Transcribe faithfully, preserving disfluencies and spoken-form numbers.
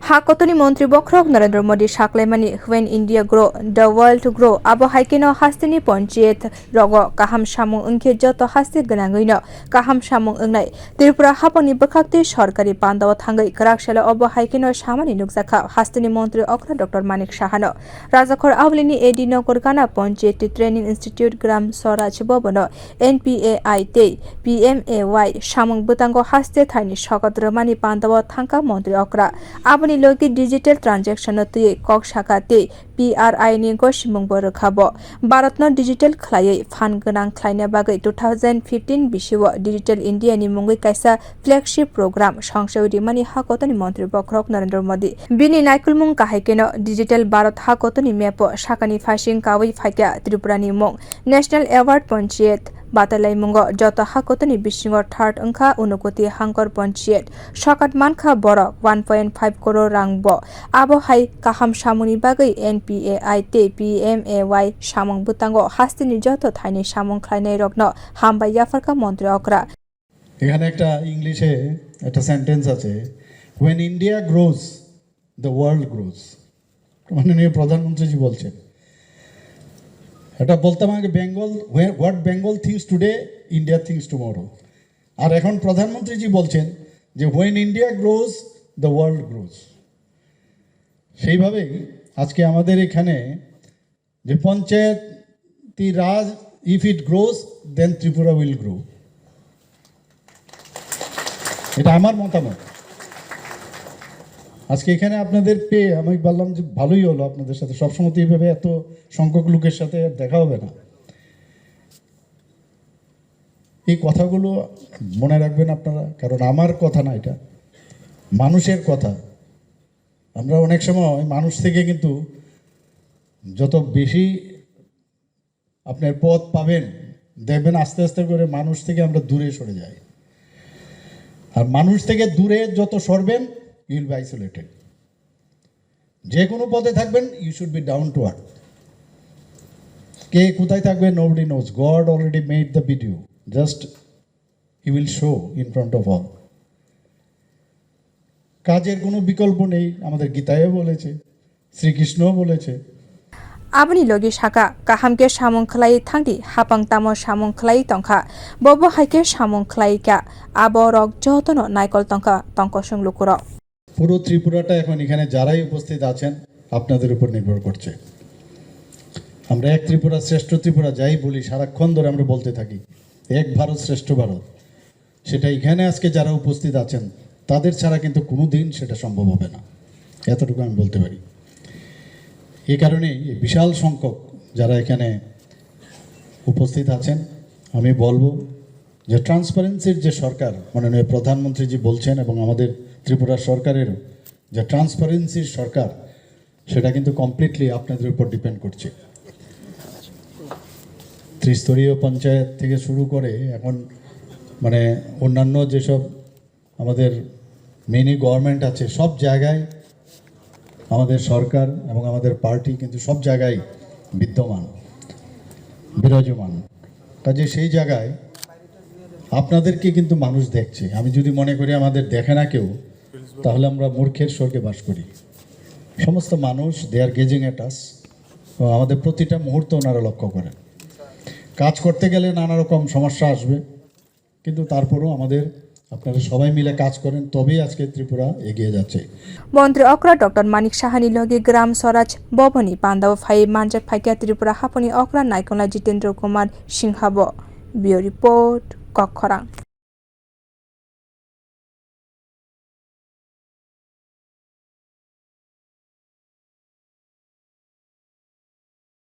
Ha kotorni montri bokhorok Narendra Modi saklaimani "When India grow, the world grow", abo hai kheno hasteni ponchayet rogo kaham samung wngkhe joto haste gwnangwino kaham samung wngnai. Tripura haponi bwkhaktwi sorkari pandao thangwi kwrak salo obo hai kheno samani nukjakha hasteni montri okra Doctor Manik Sahano. Rajakhor Aulini A D Nagar Gana Ponchayat Training Institute Gram Swaraj Bhavan-o N P A I tei P M A Y samung bwtango haste thaini sokat rwmani pandao thangkha montri okra. Aboni logi digital transaction-no twiwi kok sakha tei P R I ni gosimungbo rwkha bo. Bharatno digital khlaiwi phan gwnang khlaina bagwi two thousand fifteen bisio Digital India ni mungwi kaisa flagship program songchawi rimani ha kotorni montri bokhorok Narendra Modi. Bini naikolmung kahai kheno Digital Bharat ha kotorni map-o sakani phaising kawi phaikha Tripura ni mung. National Award Ponchayat batailaimungo joto ha kotorni bisingo third wngkha Unakoti Hangkor Ponchayat. Sokat mankha borok one point five crore rang bo. Abo hai kaham samungni bagwi N P A I tei P M A Y samung bwtango hasteni joto thaini samung khlainairokno hambai yapharkha montri okra. এখানে একটা ইংলিশে একটা সেন্টেন্স আছে, "When India grows, the world grows।" মাননীয় প্রধানমন্ত্রীজি বলছেন। এটা বলতাম আগে, Bengal, "What Bengal thinks today, India thinks tomorrow।" আর এখন প্রধানমন্ত্রীজি বলছেন যে, "When India grows, the world grows।" সেইভাবেই আজকে আমাদের এখানে যে পঞ্চায়েতি রাজ, if it grows, then Tripura will grow। এটা আমার মতামত। আজকে এখানে আপনাদের পেয়ে আমি বললাম যে ভালোই হলো, আপনাদের সাথে সবসময় তো এইভাবে এত সংখ্যক লোকের সাথে দেখা হবে না। এই কথাগুলো মনে রাখবেন আপনারা, কারণ আমার কথা না, এটা মানুষের কথা। আমরা অনেক সময় মানুষ থেকে কিন্তু যত বেশি আপনার পদ পাবেন, দেখবেন আস্তে আস্তে করে মানুষ থেকে আমরা দূরে সরে যাই। আর মানুষ থেকে দূরে যত সরবেন, you will be isolated। যে কোনো পদে থাকবেন, you should be down to earth। কে কোথায় থাকবে, nobody knows। God already made the video, just he will show in front of all। কাজের কোনো বিকল্প নেই, আমাদের গীতায়ও বলেছে, শ্রীকৃষ্ণও বলেছে। Aboni logi saka, kaham khe samung khlai thangdi, hapang tamo samung khlai tongkha, bobo hai khe samung khlai kha, abo rok jotono naikol tongkha, tongkosong lukurok. পুরো ত্রিপুরাটা এখন এখানে যারাই উপস্থিত আছেন, আপনাদের উপর নির্ভর করছে। আমরা এক ত্রিপুরা, শ্রেষ্ঠ ত্রিপুরা যাই বলি, সারাক্ষণ ধরে আমরা বলতে থাকি, এক ভারত, শ্রেষ্ঠ ভারত। সেটা এখানে আজকে যারা উপস্থিত আছেন, তাদের ছাড়া কিন্তু কোনোদিন সেটা সম্ভব হবে না, এতটুকু আমি বলতে পারি। এই কারণেই এই বিশাল সংখ্যক যারা এখানে উপস্থিত আছেন, আমি বলবো যে ট্রান্সপারেন্সির যে সরকার, মাননীয় প্রধানমন্ত্রীজি বলছেন, এবং আমাদের ত্রিপুরা সরকারেরও যে ট্রান্সপারেন্সির সরকার, সেটা কিন্তু কমপ্লিটলি আপনাদের উপর ডিপেন্ড করছে। ত্রিস্তরীয় পঞ্চায়েত থেকে শুরু করে এখন, মানে, অন্যান্য যেসব আমাদের মিনি গভর্নমেন্ট আছে, সব জায়গায় আমাদের সরকার এবং আমাদের পার্টি কিন্তু সব জায়গায় বিদ্যমান, বিরাজমান। কাজে সেই জায়গায় আপনাদেরকে কিন্তু মানুষ দেখছে। আমি যদি মনে করি আমাদের দেখে না কেউ, তাহলে আমরা মূর্খের স্বর্গে বাস করি। সমস্ত মানুষ, they are gazing at us, এবং আমাদের প্রতিটা মুহূর্ত ওনারা লক্ষ্য করেন। কাজ করতে গেলে নানা রকম সমস্যা আসবে, কিন্তু তারপরেও আমাদের, আপনারা সবাই মিলে কাজ করেন, তবেই আজকে ত্রিপুরা এগিয়ে যাচ্ছে। Montri okra Doctor Manik Sahani logi Gram Swaraj Bhavanni pandao phai manjak phaikha Tripura haponi okra naikolnai Jitendra Kumar Singhabo. Bureau Report, Kokkhorang.